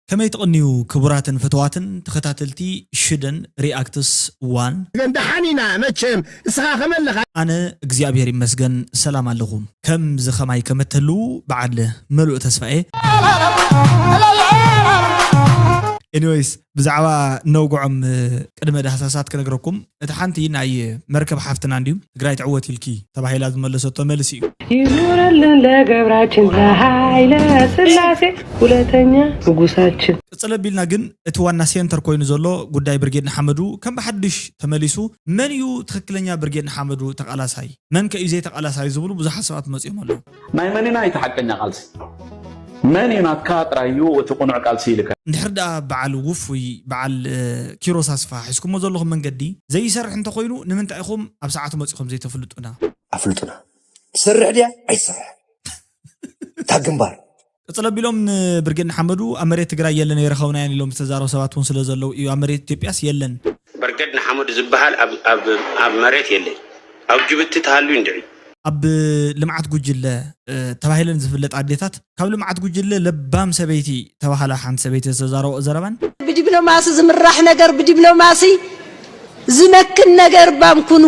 ከመይ ትቕንዩ ክቡራትን ፍትዋትን ተኸታተልቲ ሽደን ሪኣክትስ ዋን? ግን ደሓን ኢና መቸም፣ እስኻ ከመለኻ? ኣነ እግዚኣብሔር ይመስገን ሰላም ኣለኹ። ከምዚ ኸማይ ከመተሉ በዓል መሉእ ተስፋ እየ። ኤኒወይስ፣ ብዛዕባ ነውግዖም ቅድመ ዳህሳሳት ክነግረኩም። እቲ ሓንቲ ናይ መርከብ ሓፍትና እንድዩ ትግራይ ትዕወት ኢልኪ ተባሂላ ዝመለሰቶ መልሲ እዩ። ይኑረልን ለገብራችን ለሃይለ ስላሴ ሁለተኛ ንጉሳችን። ቅጽል ኣቢልና ግን እቲ ዋና ሴንተር ኮይኑ ዘሎ ጉዳይ ብርጌድ ንሓመዱ ከም ብሓድሽ ተመሊሱ። መን እዩ ትኽክለኛ ብርጌድ ንሓመዱ ተቓላሳይ? መን ከ እዩ ዘይተቓላሳይ ዝብሉ ብዙሓት ሰባት መጺኦም ኣለዉ። ናይ መን ኢና እቲ ሓቀኛ ቃልሲ? መን እዩ ናትካ ጥራይ እዩ እቲ ቅኑዕ ቃልሲ ኢልካ? እንድሕር ደኣ በዓል ውፉይ በዓል፣ እ፣ ኪሮስ ኣስፋ ሒዝኩሞ ዘለኹም መንገዲ ዘይሰርሕ እንተኾይኑ ንምንታይ ኢኹም ኣብ ሰዓቱ መጺኹም ዘይተፍልጡና? ኣፍልጡና። ትሰርሕ ድያ? ኣይትሰርሕ። እታ ግንባር። ቅጽል ኣቢሎም ንብርጌድ ንሓመዱ ኣብ መሬት ትግራይ የለን ኣይረኸብናዮን ኢሎም ዝተዛረቡ ሰባት እውን ስለ ዘለዉ እዩ። ኣብ መሬት ኢትዮጵያስ የለን። ብርጌድ ንሓመዱ ዝበሃል ኣብ፣ ኣብ፣ ኣብ መሬት የለን። ኣብ ጅቡቲ ተሃልዩ እንድዒ። ኣብ ልምዓት ጉጅለ፣ እ፣ ተባሂለን ዝፍለጥ ኣዴታት ካብ ልምዓት ጉጅለ ለባም ሰበይቲ ተባሃላ ሓንቲ ሰበይቲ ዝተዛረበኦ ዘረባን ብዲፕሎማሲ ዝምራሕ ነገር ብዲፕሎማሲ ዝመክን ነገር ባም ኩኑ።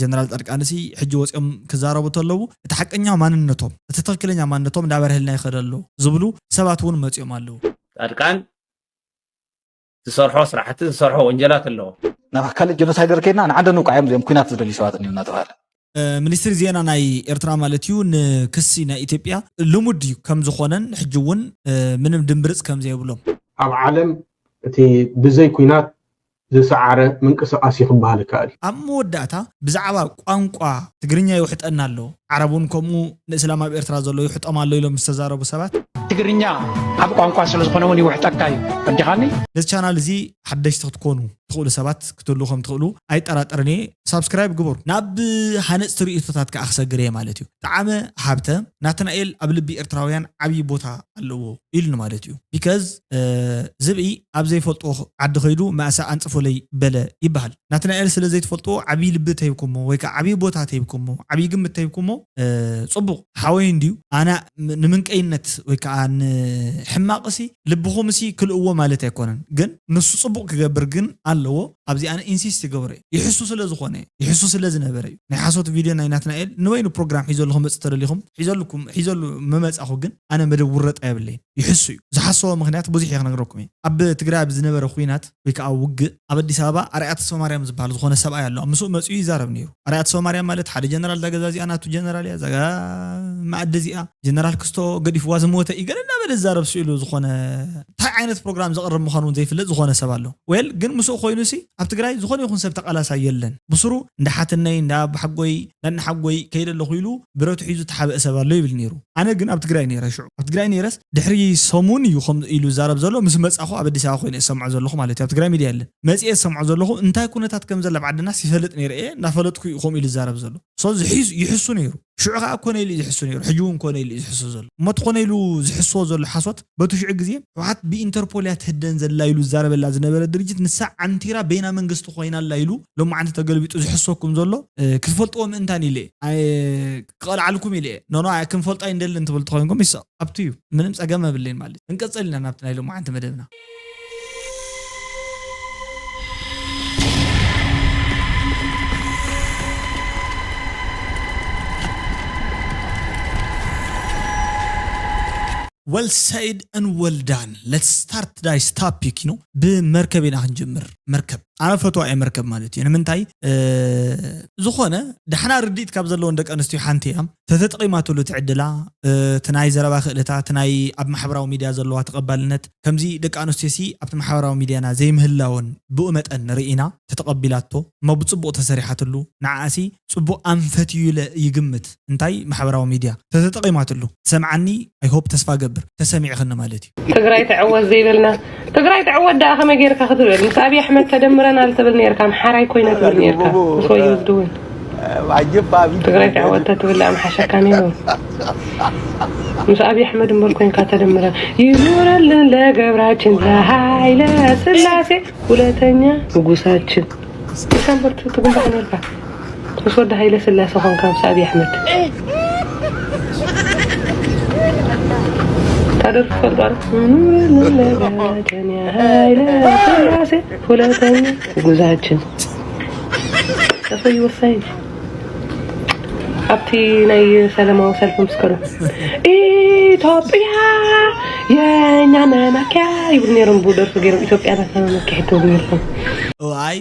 ጀነራል ጻድቃንሲ ሕጂ ወጺኦም ክዛረቡ ተለዉ እቲ ሓቀኛ ማንነቶም፣ እቲ ትኽክለኛ ማንነቶም እንዳበርህልና ይኸደ ኣሎ ዝብሉ ሰባት እውን መጺኦም ኣለዉ። ጻድቃን ዝሰርሖ ስራሕቲ፣ ዝሰርሖ ወንጀላት ኣለዎ። ናብ ካልእ ጀኖሳይደር ከይድና ንዓደ ንውቃዕ እዮም እዚኦም ኩናት ዝደልዩ ሰባት እኒው እናተባሃለ። እ፣ ሚኒስትሪ ዜና ናይ ኤርትራ ማለት እዩ ንክሲ ናይ ኢትዮጵያ ልሙድ እዩ ከም ዝኾነን ሕጂ እውን፣ እ፣ ምንም ድምብርጽ ከም ዘይብሎም። ኣብ ዓለም እቲ ብዘይ ኩናት ዝሰዓረ ምንቅስቃስ እዩ ክበሃል ይከኣል እዩ። ኣብ መወዳእታ ብዛዕባ ቋንቋ ትግርኛ ይውሕጠና ኣሎ፣ ዓረብ እውን ከምኡ ንእስላም ኣብ ኤርትራ ዘሎ ይውሕጦም ኣሎ ኢሎም ዝተዛረቡ ሰባት። ትግርኛ ኣብ ቋንቋ ስለ ዝኾነ እውን ይውሕጠካ እዩ። ረዲኻኒ? ነዚ ቻናል እዚ ሓደሽቲ ክትኮኑ ትኽእሉ ሰባት ክትህሉ ከም ትኽእሉ ኣይጠራጠርን እየ። ሳብስክራይብ ግበሩ። ናብ ሃነፅቲ ርእይቶታት ከዓ ክሰግር እየ ማለት እዩ። ጠዓመ ሃብተ፣ ናትናኤል ኣብ ልቢ ኤርትራውያን ዓብዪ ቦታ ኣለዎ ኢሉኒ ማለት እዩ። ቢካዝ፣ እ፣ ዝብኢ ኣብ ዘይፈልጦ ዓዲ ከይዱ ማእሳ ኣንጽፉለይ በለ ይበሃል። ናትናኤል ስለ ዘይትፈልጥዎ ዓብዪ ልቢ ተሂብኩሞ ወይ ከዓ ዓብዪ ቦታ ተሂብኩሞ፣ ዓብዪ ግምት ተሂብኩሞ፣ እ፣ ጽቡቕ ሓወይ እንድዩ። ኣነ ም-፣ ንምንቀይነት ወይ ከዓ ንሕማቕሲ ልብኹምሲ ክልእዎ ማለት ኣይኮነን። ግን ንሱ ጽቡቕ ክገብር ግን ኣለዎ። ኣብዚ ኣነ ኢንሲስት ይገብሮ እየ። ይሕሱ ስለ ዝኾነ እዩ። ይሕሱ ስለ ዝነበረ እዩ። ናይ ሓሶት ቪድዮ ናይ ናትናኤል ንበይኑ ፕሮግራም ሒዘሉ ክመጽእ ተደሊኹም ሒዘልኩም፣ ሒዘሉ ምመጻኹ ግን ኣነ መደብ ውረጣ የብለይን። ይሕሱ እዩ። ዝሓሰቦ ምኽንያት ብዙሕ እየ ክነግረኩም እየ። ኣብ ትግራይ ኣብ ዝነበረ ኹናት ወይ ከዓ ውግእ ኣብ ኣዲስ ኣበባ ኣርኣያ ተስፋማርያም ዝበሃል ዝኾነ ሰብኣይ ኣሎ። ምስኡ መጺኡ ይዛረብ ነይሩ። ኣርኣያ ተስፋማርያም ማለት ሓደ ጀነራል እዛ ገዛ እዚኣ ናቱ ጀነራል እያ፣ እዛ ጋ-፣ መኣዲ እዚኣ ጀነራል ክስቶ ገዲፍዋ ዝሞተ እዩ ገለ እናበለ ዝዛረብ ስኢሉ ዝኾነ እንታይ ዓይነት ፕሮግራም ዘቕርብ ምዃኑ እውን ዘይፍለጥ ዝኾነ ሰብ ኣሎ። ዌል ግን ምስኡ ኮይኑሲ ኣብ ትግራይ ዝኾነ ይኹን ሰብ ተቓላሳይ የለን። ብስሩ እንዳ ሓትነይ፣ እንዳ ኣባሓጎይ፣ እንዳ ሓጎይ ከይደ ኣለኹ ኢሉ ብረቱ ሒዙ ተሓበአ ሰብ ኣሎ ይብል ነይሩ። ኣነ ግን ኣብ ትግራይ ነይረ ሽዑ። ኣብ ትግራይ ነይረስ ድሕሪ ሰሙን እዩ ከም ኢሉ ዝዛረብ ዘሎ። ምስ መጻኹ ኣብ ኣዲስ ኣበባ ኮይነ ዝሰምዖ ዘለኹ ማለት እዩ። ኣብ ትግራይ ሚድያ የለን። መጺኤ ዝሰምዖ ዘለኹ እንታይ ኩነታት ከም ዘላ ኣብ ዓድናስ ይፈልጥ ነይረ እየ። እናፈለጥኩ እዩ ከምኡ ኢሉ ዝዛረብ ዘሎ። ሶ ዝሒዝ-፣ ይሕሱ ነይሩ። ሽዑ ኸዓ ኮነ ኢሉ እዩ ዝሕሱ ነይሩ። ሕጂ እውን ኮነ ኢሉ እዩ ዝሕሱ ዘሎ። እሞ እቲ ኮነ ኢሉ ዝሕስዎ ዘሎ ሓሶት በቲ ሽዑ ግዜ ህወሓት ብኢንተርፖል እያ ትህደን ዘላ ኢሉ ዝዛረበላ ዝነበረ ድርጅት ንሳ ዓንቲራ በይና መንግስቲ ኮይና ኣላ ኢሉ ሎማዓንቲ ተገልቢጡ ዝሕሰኩም ዘሎ፣ እ፣ ክትፈልጥዎ ምእንታን ኢለ እየ። ኣይ፣ ክቐልዓልኩም ኢለ እየ። ኖ፣ ኖ፣ ኣይ፣ ክንፈልጦ ኣይንደልን ትብል ተኾይንኩም ይስቕ። ኣብቲ እዩ። ምንም ጸገም የብለይን ማለት እዩ። ክንቀጽል ኢና ናብቲ ናይ ሎማዓንቲ መደብና። Well said and well done. Let's start today's topic, you know. ብመርከብ ኢና ክንጅምር። መርከብ። ኣነ ፈትዋ እየ መርከብ ማለት እዩ። ንምንታይ? እ፣ ዝኾነ ዳሕና ርድኢት ካብ ዘለወን ደቂ ኣንስትዮ ሓንቲ እያ። ተተጠቒማትሉ እቲ ዕድላ፣ እ፣ እቲ ናይ ዘረባ ክእለታ፣ እቲ ናይ ኣብ ማሕበራዊ ሚድያ ዘለዋ ተቐባልነት፣ ከምዚ ደቂ ኣንስትዮሲ ኣብቲ ማሕበራዊ ሚድያና ዘይምህላወን ብኡ መጠን ርኢና፣ ተተቐቢላቶ፣ እሞ ብጽቡቕ ተሰሪሓትሉ፣ ንዓኣሲ ጽቡቕ ኣንፈት እዩ ኢለ ይግምት። እንታይ ማሕበራዊ ሚድያ ተተጠቒማትሉ፣ ትሰምዓኒ? I hope፣ ተስፋ ገብር ተሰሚዕኽኒ ማለት እዩ። ትግራይ ትዕወት ዘይበልና፣ ትግራይ ትዕወት ደኣ ከመይ ጌርካ ክትብል? ምስ ኣብይ ኣሕመድ ተደምረናል ትብል ኔርካ፣ ኣምሓራይ ኮይነ ትብል ኔርካ። ምስ ወይን ዝድውን። ትግራይ ትዕወት ተትብል ደኣ ምሓሸካ ነይሩ። ምስ ኣብይ ኣሕመድ እምበር ኮይንካ ተደምረ። ይኑረልን ለገብራችን ለሃይለ ስላሴ ሁለተኛ ንጉሳችን። ኢሳምበር ትጉምባሕ ኔርካ። ምስ ወዲ ሃይለ ስላሴ ኾንካ ምስ ኣብይ ኣሕመድ። እታ ደርፊ ፈልጣ ኑረለለጋጀን ሃይለ ስላሴ ሁለተኛ ጉዛችን ተፈይ ወሳኝ ኣብቲ ናይ ሰላማዊ ሰልፊ ምስ ከዱ ኢትዮጵያ የኛ መመኪያ ይብሉ ነይሮም። ብደርፊ ገይሮም ኢትዮጵያ ናትና መመኪያ ይትብሉ ነይሮም። እዋይ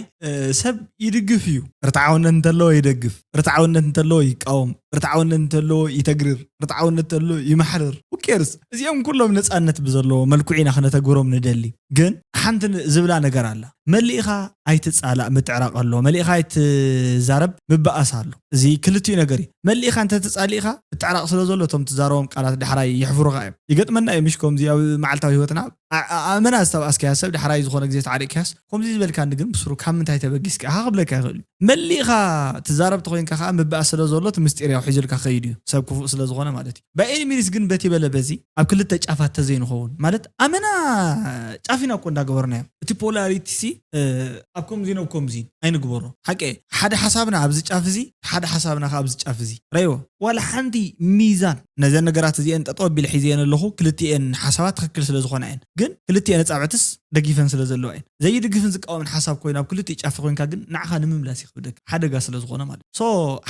ሰብ ይድግፍ እዩ። ርትዓውነት እንተለዎ ይደግፍ፣ ርትዓውነት እንተለዎ ይቃወም፣ ርትዓውነት እንተለዎ ይተግርር፣ ርትዓውነት እንተለዎ ይማሕርር። ውቄርስ እዚኦም ኩሎም ነፃነት ብዘለዎ መልክዑ ኢና ክነተግብሮም ንደሊ። ግን ሓንቲ ዝብላ ነገር ኣላ። መሊእኻ ኣይትፃላእ ምትዕራቕ ኣሎ፣ መሊእኻ ኣይትዛረብ ምበኣስ ኣሎ። እዚ ክልቲኡ ነገር እዩ። መሊእኻ እንተተፃሊእኻ ምትዕራቕ ስለ ዘሎ እቶም ትዛረቦም ቃላት ዳሕራይ የሕፍሩኻ እዮም። ይገጥመና እዩ ምሽ ከምዚ ኣብ መዓልታዊ ህይወትና ኣመና ዝተባኣስካያ ሰብ ዳሕራይ ዝኾነ ግዜ ተዓሪቅካስ ከምዚ ዝበልካኒ ግን ብስሩ ካብ ምንታይ ተበጊስካ ኢኻ ክብለካ ይኽእል እዩ። መሊእኻ ትዛረብ ተኮይንካ ከዓ ምበኣስ ስለ ዘሎ እቲ ምስጢር ያው ሒዙልካ ከይዱ እዩ ሰብ ክፉእ ስለ ዝኾነ ማለት እዩ። ባይ ኤኒ ሚኒስ ግን በቲ በለ በዚ ኣብ ክልተ ጫፋት ተዘይንኸውን ማለት ኣመና ጫፊና እኮ እንዳገበርናዮ እቲ ፖላሪቲ ሲ ኣብ ከምዚ ነው ከምዚ ኣይንግበሮ። ሓቂ ሓደ ሓሳብና ኣብዚ ጫፍ እዚ ሓደ ሓሳብና ከዓ ኣብዚ ጫፍ እዚ ረይዎ ዋላ ሓንቲ ሚዛን ነዘን ነገራት እዚአን ጠጠው ኣቢለ ሒዘየን ኣለኹ። ክልቲኤን ሓሳባት ትክክል ስለ ዝኾና እየን፣ ግን ክልቲኤን ኣጻብዕትስ ደጊፈን ስለ ዘለዋ እየን። ዘይድግፍን ዝቃወምን ሓሳብ ኮይኑ ኣብ ክልቲኡ ጫፍ ኮይንካ ግን ንዓኻ ንምምላስ ይኽብደካ ሓደጋ ስለ ዝኾነ ማለት ሶ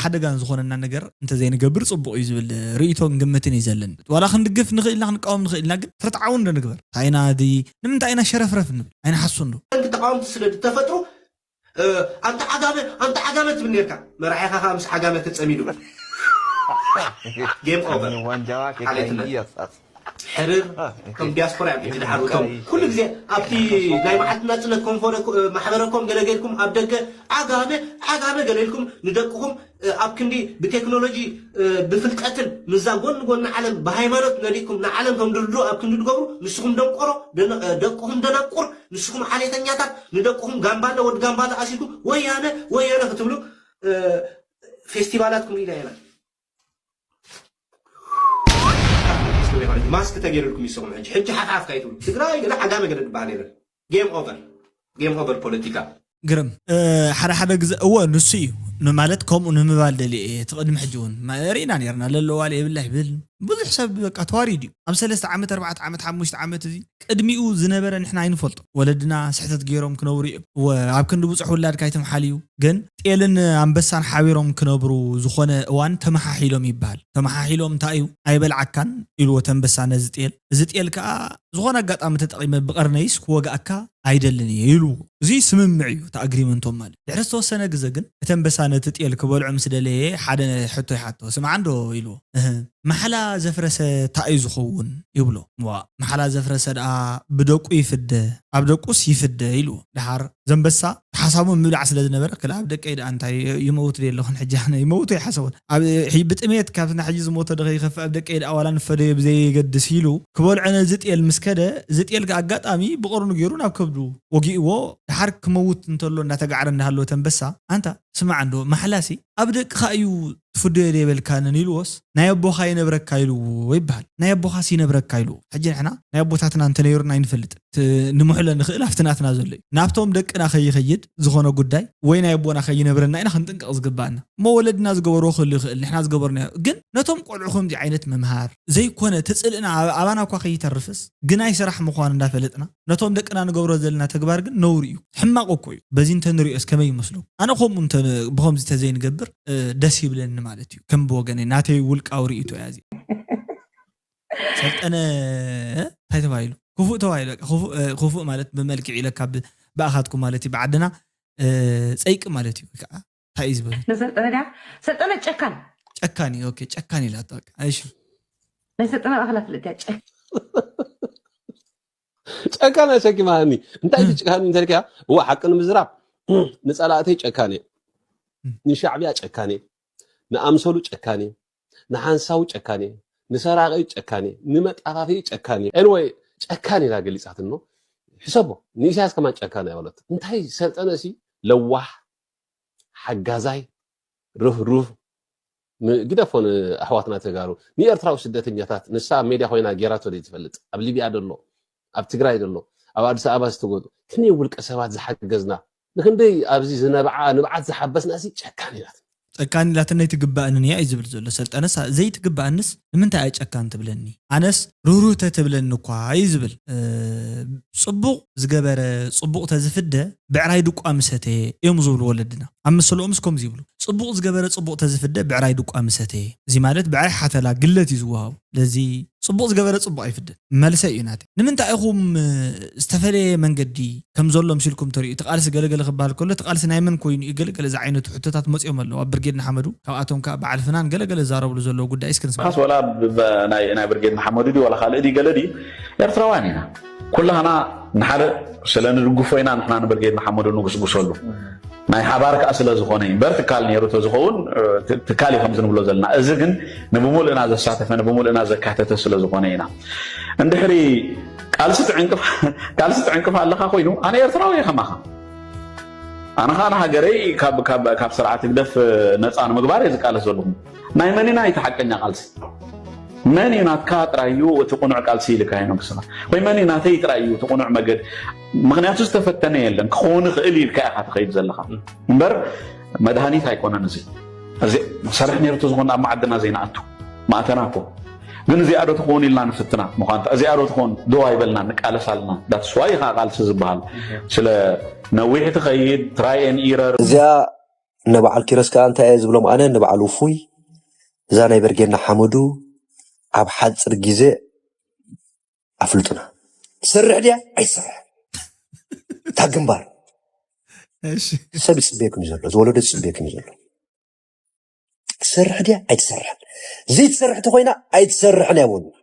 ሓደጋ ዝኾነና ነገር እንተዘይንገብር ፅቡቅ እዩ ዝብል ርእይቶን ግምትን እዩ ዘለኒ። ዋላ ክንድግፍ ንኽእልና ክንቃወም ንኽእልና ግን ርትዓውን ዶ ንግበር ታይና ዲ ንምንታይ ኢና ሸረፍረፍ ንብል ኣይንሓሱን ዶ ተቃወምቲ ስለ ዝተፈጥሩ ኣንተ ዓጋመ ኣንተ ዓጋመ ትብል ነርካ መራሒኻ ከዓ ምስ ዓጋመ ተፀሚዱ game over። ሕርር ከም ዲያስፖራ እዮም ሕጂ ድሓር እቶም ኩሉ ግዜ ኣብቲ ናይ መዓልቲ ናፅነት ኮንፈረ ማሕበረኮም ገለ ገይርኩም ኣብ ደገ ዓጋመ ዓጋመ ገለ ኢልኩም ንደቅኹም ኣብ ክንዲ ብቴክኖሎጂ ብፍልጠትን ምዛ ጎኒ ጎኒ ዓለም ብሃይማኖት ነዲእኩም ንዓለም ከም ድርድኡ ኣብ ክንዲ ትገብሩ ንስኹም ደንቆሮ ደቅኹም ደናቁር ንስኹም ዓሌተኛታት ንደቅኹም ጋምባለ ወዲ ጋምባለ ኣሲልኩም ወያነ ወያነ ክትብሉ ፌስቲቫላትኩም ሪኢና ኢና። ማስክ ተገይሩልኩም ይስኹም ሕጂ ሕጂ ሓፍሓፍ ካይትብሉ ትግራይ ገለ ዓጋመ ገለ ዝበሃል የለን። game over game over ፖለቲካ ግርም ሓደ ሓደ ግዜ እወ ንሱ እዩ ንማለት ከምኡ ንምባል ደልየ እየ። እቲ ቅድሚ ሕጂ እውን ማ- ርኢና ነርና ለለዋል የብላ ይብል ብዙሕ ሰብ በቃ ተዋሪድ እዩ። ኣብ ሰለስተ ዓመት ኣርባዕተ ዓመት ሓሙሽተ ዓመት እዚ ቅድሚኡ ዝነበረ ንሕና ኣይንፈልጦ። ወለድና ስሕተት ገይሮም ክነብሩ እዮም። እወ ኣብ ክንዲ ብዙሕ ውላድ ካይትምሓል እዩ። ግን ጤልን ኣንበሳን ሓቢሮም ክነብሩ ዝኾነ እዋን ተመሓሒሎም ይበሃል። ተመሓሒሎም እንታይ እዩ ኣይበልዓካን ኢልዎ እቲ ኣንበሳ ነዚ ጤል። እዚ ጤል ከዓ ዝኾነ ኣጋጣሚ ተጠቒመ ብቐርነይስ ክወግኣካ ኣይደልን እየ ኢሉ እዚ ስምምዕ እዩ እቲ ኣግሪመንቶም ማለት ድሕሪ ዝተወሰነ ግዘ ግን እቲ ኣንበሳ ነቲ ጤል ክበልዖ ምስ ደለየ ሓደ ሕቶ ይሓቶ ስምዓ እንዶ ኢልዎ እህ ማሕላ ዘፍረሰ እንታይ እዩ ዝኸውን ይብሎ ዋ ማሕላ ዘፍረሰ ደኣ ብደቁ ይፍደ ኣብ ደቁስ ይፍደ ኢልዎ ደሓር ዘንበሳ ሓሳቡ ምብላዕ ስለ ዝነበረ ክላ ኣብ ደቀይ ደኣ እንታይ ይመውት ደ ኣለኹን ሕጂ ኣነ ይመውት ይሓሰቦን ኣብ ብጥሜት ካብትና ሕጂ ዝሞተ ዶ ይኸፍእ ኣብ ደቀይ ደኣ ዋላ ንፈደዮ ብዘየገድስ ኢሉ ክበልዖ ነዚ ጤል ምስ ከደ እዚ ጤል ኣጋጣሚ ብቐርኑ ገይሩ ናብ ከብዱ ወጊእዎ ደሓር ክመውት እንተሎ እናተጋዕረ እናሃለወ ተንበሳ ኣንታ ስማዕ እንዶ ማሕላሲ ኣብ ደቅኻ እዩ ትፍደዮ ደይበልካንን ኢልዎስ ናይ ኣቦኻ ይነብረካ ኢልዎ ይበሃል ናይ ኣቦኻስ ይነብረካ ኢልዎ ሕጂ ንሕና ናይ ኣቦታትና እንተነይሩና ኣይንፈልጥን ንምሕሎ ንኽእል ኣብቲ ናትና ዘሎ እዩ ናብቶም ደቅና ከይኸይድ ዝኾነ ጉዳይ ወይ ናይ ኣቦና ከይነብረና ኢና ክንጥንቀቕ ዝግባኣና እሞ ወለድና ዝገበርዎ ክህሉ ይኽእል ንሕና ዝገበርናዮ ግን ነቶም ቆልዑ ከምዚ ዓይነት ምምሃር ዘይኮነ እቲ ፅልእና ኣባና እኳ ከይተርፍስ ግናይ ስራሕ ምዃኑ እንዳፈለጥና ነቶም ደቅና ንገብሮ ዘለና ተግባር ግን ነውሪ እዩ ሕማቕ እኮ እዩ በዚ እንተንሪኦስ ከመይ ይመስሎ ኣነ ከምኡ ብከምዚ ተዘይንገብር ደስ ይብለኒ ማለት እዩ ከም ብወገነ ናተይ ውልቃዊ ርእይቶ እያ እዚ ሰልጠነ እንታይ ተባሂሉ ክፉእ ተባሂሉ ክፉእ ማለት ብመልክዕ ኢለካ ብኣኻትኩም ማለት እዩ ብዓድና ፀይቂ ማለት እዩ ከዓ እንታይ እዩ ዝበሉ ንሰልጠነ ድያ ሰልጠነ ጨካን ጨካን እዩ ኦኬ ጨካን ኢላቶ በቃ እሺ ናይ ሰልጠነ ኣኽላ ፍልጥ እያ ጨ ጨካን ኣሸኪማኒ እንታይ እዩ ጭካን እንተልካ እዋ ሓቂ ንምዝራብ ንጸላእተይ ጨካን እየ ንሻዕብያ ጨካን እየ ንኣምሰሉ ጨካን እየ ንሓንሳዊ ጨካን እየ ንሰራቂ ጨካን እየ ንመጣፋፊ ጨካን እየ ኤንወይ ጨካን ኢላ ገሊጻትኖ ሕሰቦ ንኢሳያስ ከማን ጨካን ኣይበለት እንታይ ሰልጠነ ሲ ለዋህ ሓጋዛይ ርህሩህ ግደፎ ንኣሕዋትና ተጋሩ ንኤርትራዊ ስደተኛታት ንሳ ኣብ ሜድያ ኮይና ጌራቶ ደይ ትፈልጥ ኣብ ሊብያ ደሎ ኣብ ትግራይ ደሎ ኣብ ኣዲስ ኣበባ ዝተጎዱ ክንደይ ውልቀ ሰባት ዝሓገዝና ንክንደይ ኣብዚ ዝነብዓ ንብዓት ዝሓበስና ሲ ጨካን ኢናት ጨካን ኢላትነይ ትግባእንን እያ እዩ ዝብል ዘሎ ሰልጠነስ። ዘይትግባእንስ ንምንታይ እያ ጨካን ትብለኒ? ኣነስ ርህሩህ ተትብለኒ እኳ እዩ ዝብል። ጽቡቕ ዝገበረ ጽቡቕ ተዝፍደ ብዕራይ ድቋ ምሰተ እዮም ዝብሉ ወለድና። ኣብ ምስለኦምስ ከምዚ ይብሉ፣ ጽቡቕ ዝገበረ ጽቡቕ ተዝፍደ ብዕራይ ድቋ ምሰተ። እዚ ማለት ብዕራይ ሓተላ ግለት እዩ ዝወሃቡ። ስለዚ ጽቡቕ ዝገበረ ጽቡቕ ኣይፍደን። መልሰ እዩ ናተይ። ንምንታይ ኢኹም ዝተፈለየ መንገዲ ከም ዘሎ ምሲልኩም ተርእዩ? እቲ ቃልሲ ገለገለ ክበሃል ከሎ እቲ ቃልሲ ናይ መን ኮይኑ እዩ? ገለገለ ዝዓይነቱ ሕቶታት መጺኦም ኣለዉ ኣብ ብርጌድ ንሓመዱ። ካብኣቶም ከኣ በዓል ፍናን ገለገለ ዝዛረብሉ ዘለዉ ጉዳይ እስኪ ንስማ። ካስ ወላ ናይ ብርጌድ ንሓመዱ ድዩ ዋላ ካልእ ድዩ ገለ ድዩ ኤርትራውያን ኢና። ኩላህና ንሓደ ስለ ንድግፎ ኢና ንሕና ንብርጌድ ንሓመዱ ንጉስጉሰሉ። ናይ ሓባር ከኣ ስለ ዝኾነ እዩ እምበር ትካል ነይሩ ተዝኸውን ትካል እዩ ከምዚ ንብሎ ዘለና። እዚ ግን ንብሙልእና ዘሳተፈ ንብሙልእና ዘካተተ ስለ ዝኾነ ኢና። እንድሕሪ ቃልሲ ትዕንቅፍ ኣለኻ ኮይኑ ኣነ ኤርትራዊ እየ ከማኻ። ኣነ ኸኣ ንሃገረይ ካብ ስርዓት ህግደፍ ነፃ ንምግባር እየ ዝቃለስ ዘለኹ። ናይ መን ኢና እቲ ሓቀኛ ቃልሲ? መን እዩ ናትካ ጥራይ እዩ እቲ ቁኑዕ ቃልሲ ኢልካ ሄኖክ ስኻ? ወይ መን እዩ ናተይ ጥራይ እዩ እቲ ቁኑዕ መገድ? ምኽንያቱ ዝተፈተነ የለን። ክኸውን ይኽእል ኢልካ ኢኻ ትኸይድ ዘለኻ እምበር መድሃኒት ኣይኮነን። እዚ እዚ ሰርሕ ነይሩ ተዝኾን ኣብ መዓድና ዘይንኣቱ ማእተና እኮ። ግን እዚኣ ዶ ትኸውን ኢልና ንፍትና ምዃንታ እዚኣ ዶ ትኾን ዶ ኣይበልና ንቃለስ ኣለና። ዳትስዋይ ኢኻ ቃልሲ ዝበሃል ስለ ነዊሕ ትኸይድ try and error። እዚኣ እነ በዓል ኪሮስ ከኣ እንታይ እየ ዝብሎም ኣነ ንበዓል ውፉይ እዛ ናይ በርጌድና ሓመዱ ኣብ ሓፅር ግዜ ኣፍልጡና። ትሰርሕ ድያ ኣይትሰርሕ? እታ ግንባር ሰብ ይፅበየኩም እዩ ዘሎ፣ ዝወለዶ ይፅበየኩም እዩ ዘሎ። ትሰርሕ ድያ ኣይትሰርሕን? ዘይትሰርሕ ተኮይና ኣይትሰርሕን እያ በሉና።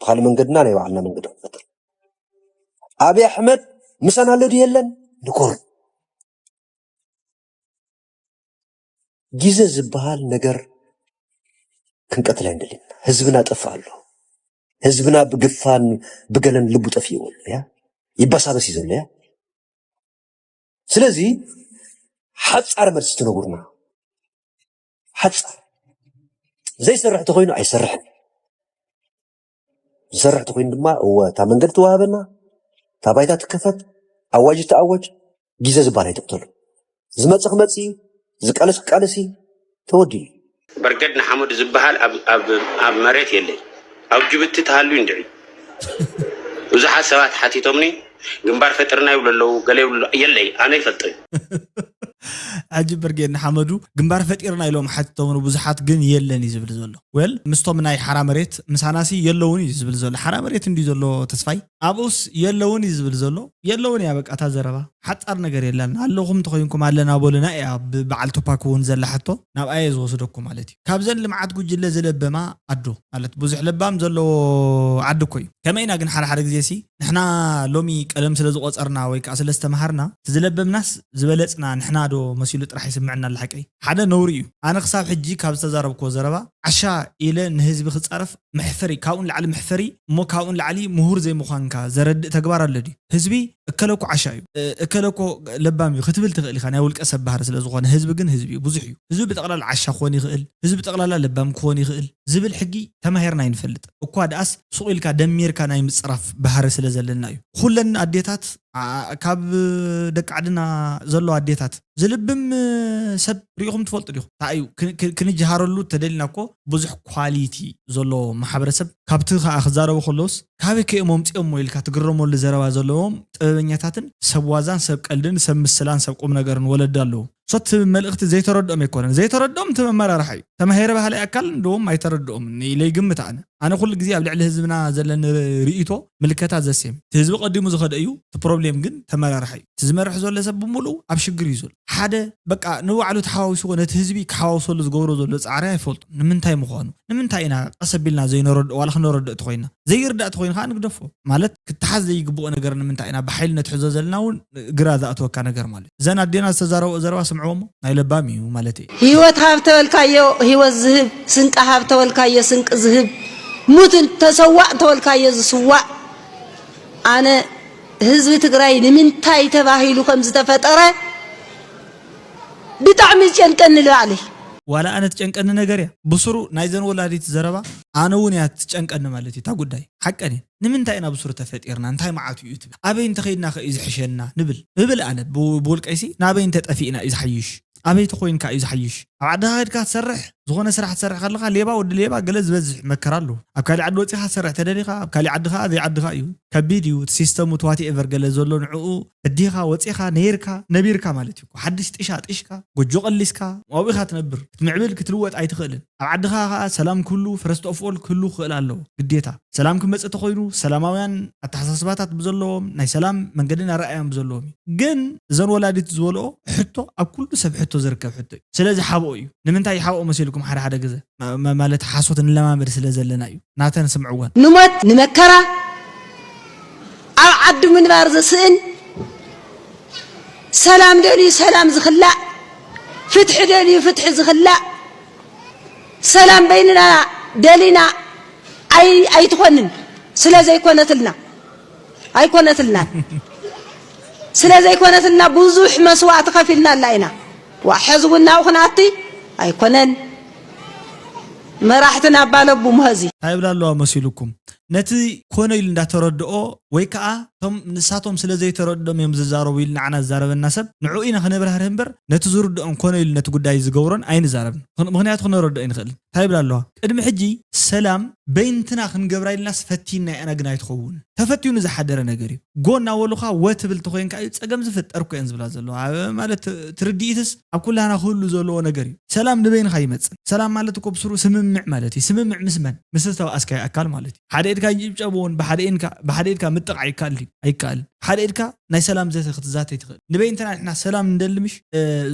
ብካልእ መንገድና ናይ ባዕልና መንገዲ ክንፈጥር። ኣብይ ኣሕመድ ምሳና ኣሎ ድዩ የለን ንኮር ግዜ ዝበሃል ነገር ክንቀትል ኣይንደልን። ህዝብና ጠፍእ ኣሎ። ህዝብና ብግፋን ብገለን ልቡ ጠፊእዎ ኣሎ። ያ ይበሳበስ እዩ ዘሎ። ያ ስለዚ ሓጻር መልሲ ትነግሩና። ሓጻር ዘይሰርሕ ተኮይኑ ኣይሰርሕን። ዝሰርሕ ተኮይኑ ድማ እወ እታ መንገዲ ትወሃበና፣ እታ ባይታ ትከፈት፣ ኣዋጅ ይተኣወጅ፣ ግዜ ዝበሃል ኣይትቕተሉ። ዝመጽእ ክመጽእ እዩ፣ ዝቃለስ ክቃለስ እዩ፣ ተወዲኡ እዩ። በርገድ ንሓመዱ ዝበሃል ኣብ መሬት የለይ። ኣብ ጅቡቲ ተሃልዩ እንድዒ። ብዙሓት ሰባት ሓቲቶምኒ ግንባር ፈጢርና ይብሉ ኣለዉ፣ ገለ ይብሉ ኣለዉ። የለይ፣ ኣነ ይፈልጦ እዩ። ሕጂ ብርጌድ ንሓመዱ ግንባር ፈጢርና ኢሎም ሓቲቶምኒ ብዙሓት ግን የለን እዩ ዝብል ዘሎ። Well ምስቶም ናይ ሓራ መሬት ምሳናሲ የለውን እዩ ዝብል ዘሎ። ሓራ መሬት እንድዩ ዘሎ ተስፋይ ኣብኡስ የለውን እዩ ዝብል ዘሎ። የለውን እያ በቃ እታ ዘረባ። ሓጻር ነገር የለን። ኣለኹም እንተኾይንኩም ኣለና በሉና እያ ብበዓል ቱፓክ እውን ዘላ ሕቶ ናብኣ እየ ዝወስደኩም ማለት እዩ። ካብዘን ልምዓት ጉጅለ ዝለበማ ኣዶ ማለት ብዙሕ ለባም ዘለዎ ዓዲ እኮ እዩ። ከመይ ኢና ግን ሓደ ሓደ ግዜ ሲ ንሕና ሎሚ ቀለም ስለ ዝቆጸርና ወይ ከዓ ስለ ዝተምሃርና እቲ ዝለበምናስ ዝበለጽና ንሕና ዶ መሲሉ ጥራሕ ይስምዐና ኣሎ ሓቀይ? ሓደ ነውሪ እዩ። ኣነ ክሳብ ሕጂ ካብ ዝተዛረብክዎ ዘረባ ዓሻ ኢለ ንህዝቢ ክጻረፍ መሕፈሪ ካብኡ ንላዕሊ መሕፈሪ እሞ ካብኡ ንላዕሊ ምሁር ዘይምዃንካ ዘረድእ ተግባር ኣሎ ድዩ? ህዝቢ እከለኮ ዓሻ እዩ እከለኮ ለባም እዩ ክትብል ትኽእል ኢኻ ናይ ውልቀ ሰብ ባህሪ ስለ ዝኾነ ህዝቢ ግን ህዝቢ እዩ ብዙሕ እዩ ህዝቢ ብጠቕላላ ዓሻ ክኾን ይኽእል ህዝቢ ጠቕላላ ለባም ክኾን ይኽእል ዝብል ሕጊ ተማሂርና ኣይንፈልጥ እኳ ደኣስ ሱቕ ኢልካ ደሚርካ ናይ ምፅራፍ ባህሪ ስለ ዘለና እዩ ኩለን ኣዴታት ካብ ደቂ ዓድና ዘሎ ኣዴታት ዝልብም ሰብ ሪኢኹም ትፈልጡ ዲኹም? እንታይ እዩ ክንጅሃረሉ ተደሊና እኮ ብዙሕ ኳሊቲ ዘሎ ማሕበረሰብ ካብቲ ከዓ ክዛረቡ ከለውስ ካበይ ከዮም ኣምፂኦሞ ኢልካ ትግረመሉ ዘረባ ዘለዎም ጥበበኛታትን ሰብ ዋዛን ሰብ ቀልድን ሰብ ምስላን ሰብ ቁም ነገርን ወለዲ ኣለዉ። ሶት መልእኽቲ ዘይተረድኦም ኣይኮነን ዘይተረድኦም እቲ መመራርሓ እዩ። ተማሂረ ባህላዊ ኣካል እንደዎም ኣይተረድኦምን ኢለ ይግምት ኣነ። ኣነ ኩሉ ግዜ ኣብ ልዕሊ ህዝብና ዘለኒ ርእይቶ ምልከታ ዘሴም እቲ ህዝቢ ቀዲሙ ዝኸደ እዩ እቲ ፕሮብሌም ግን ተመራርሓ እዩ እቲ ዝመርሕ ዘሎ ሰብ ብምሉኡ ኣብ ሽግር እዩ ዘሎ ሓደ በቃ ንባዕሉ ተሓዋዊስዎ ነቲ ህዝቢ ክሓዋውሰሉ ዝገብሮ ዘሎ ፃዕሪ ኣይፈልጡን ንምንታይ ምዃኑ ንምንታይ ኢና ቀስ ኣቢልና ዘይነረድኦ ዋላ ክነረድኦ ተኮይና ዘይርዳእ ተኮይኑ ከዓ ንግደፎ ማለት ክተሓዝ ዘይግብኦ ነገር ንምንታይ ኢና ብሓይሊ ነትሕዞ ዘለና እውን ግራ ዝኣተወካ ነገር ማለት እዩ። እዘን ኣዴና ዝተዛረብኦ ዘረባ ስምዕዎ እሞ ናይ ለባም እዩ ማለት እዩ። ህይወት ሃብ ተበልካዮ ህይወት ዝህብ፣ ስንቂ ሃብ ተበልካዮ ስንቂ ዝህብ፣ ሙት ተሰዋእ ተበልካዮ ዝስዋእ። ኣነ ህዝቢ ትግራይ ንምንታይ ተባሂሉ ከም ዝተፈጠረ ብጣዕሚ ዝጨንቀኒ ልባዕለይ። ዋላ ኣነ ትጨንቀኒ ነገር እያ ብስሩ ናይዘን ወላዲት ዘረባ ኣነ እውን እያ ትጨንቀኒ ማለት እዩ እታ ጉዳይ ሓቀን እየ ንምንታይ ኢና ብስሩ ተፈጢርና እንታይ መዓቱ እዩ ትብል ኣበይ እንተኸይድና ከ እዩ ዝሕሸና ንብል እብል ኣነ ብውልቀይሲ ናበይ እንተጠፊእና እዩ ዝሓይሽ ኣበይ ተኾይንካ እዩ ዝሓይሽ ኣብ ዓድኻ ከድካ ትሰርሕ፣ ዝኾነ ስራሕ ትሰርሕ ከለኻ ሌባ ወዲ ሌባ ገለ ዝበዝሕ መከራ ኣለዎ። ኣብ ካሊእ ዓዲ ወፂኻ ትሰርሕ ተደሊኻ ኣብ ካሊእ ዓዲ ከዓ ዘይዓድኻ እዩ። ከቢድ እዩ እቲ ሲስተሙ እቲ ዋትኤቨር ገለ ዘሎ ንዕኡ። እዲኻ ወፂኻ ነይርካ ነቢርካ ማለት እዩ። ሓድሽ ጥሻ ጥሽካ ጎጆ ቀሊስካ ኣብኡ ኢኻ ትነብር። ክትምዕብል ክትልወጥ ኣይትኽእልን። ኣብ ዓድኻ ከዓ ሰላም ክህሉ ፈረስት ኦፍ ኦል ክህሉ ክኽእል ኣለዎ ግዴታ። ሰላም ክመፅእ ተኮይኑ ሰላማውያን ኣተሓሳስባታት ብዘለዎም ናይ ሰላም መንገድን ኣረኣያን ብዘለዎም እዩ። ግን እዘን ወላዲት ዝበልኦ ሕቶ ኣብ ኩሉ ሰብ ሕቶ ዝርከብ ሕቶ እዩ። ስለዚ ሓብኦ እዩ። ንምንታይ ይሓብኦ መሲልኩም? ሓደ ሓደ ግዘ ማ- ማ- ማለት ሓሶት ንለማመድ ስለ ዘለና እዩ። ናተን ስምዕወን። ንሞት ንመከራ ኣብ ዓዱ ምንባር ዘስእን፣ ሰላም ደልዩ ሰላም ዝኽላእ፣ ፍትሒ ደልዩ ፍትሒ ዝኽላእ፣ ሰላም በይንና ደሊና ኣይ ኣይትኾንን። ስለ ዘይኮነትልና ኣይኮነትልናን። ስለ ዘይኮነትልና ብዙሕ መስዋእቲ ከፊልና ኣላ ኢና። ዋ ሕዚ እውን ናብኡ ክንኣቲ ኣይኮነን። መራሕትና ኣባለቡ ምህዚ እንታይ ይብላ ኣለዋ መሲሉኩም? ነቲ ኮነ ኢሉ እንዳተረድኦ ወይ ከዓ እቶም ንሳቶም ስለ ዘይተረድኦም እዮም ዝዛረቡ ኢሉ ንዓና ዝዛረበና ሰብ ንዕኡ ኢና ክነብራህርህ እምበር ነቲ ዝርድኦም ኮነ ኢሉ ነቲ ጉዳይ ዝገብሮን ኣይንዛረብን። ምኽን- ምኽንያቱ ክነረድኦ ኣይንኽእልን። እንታይ ይብላ ኣለዋ? ቅድሚ ሕጂ ሰላም በይንትና ክንገብራ ኢልናስ ፈቲና ኢና ግን ኣይትኸውን። ተፈትኑ ዝሓደረ ነገር እዩ። ጎ እናበሉኻ ወ ትብል ተኮይንካ እዩ ፀገም ዝፍጠር እኮ እየን ዝብላ ዘለዋ። ኣብ- ማለት ትርድኢትስ ኣብ ኩላና ክህሉ ዘለዎ ነገር እዩ። ሰላም ንበይንኻ ይመፅእ። ሰላም ማለት እኮ ብስሩ ስምምዕ ማለት እዩ። ስምምዕ ምስ መን? ምስ ዝተባኣስካዮ ኣካል ማለት እዩ። ሓደ ኢድካ ይጭብጨብ እውን ብሓደ ኢንካ- ብሓደ ኢድካ ምጥቃዕ ይካል ድዩ? ኣይካልን። ሓደ ኢድካ ናይ ሰላም ዘተ ክትዛተይ ትኽእል። ንበይንትና ንሕና ሰላም ንደሊ ምሽ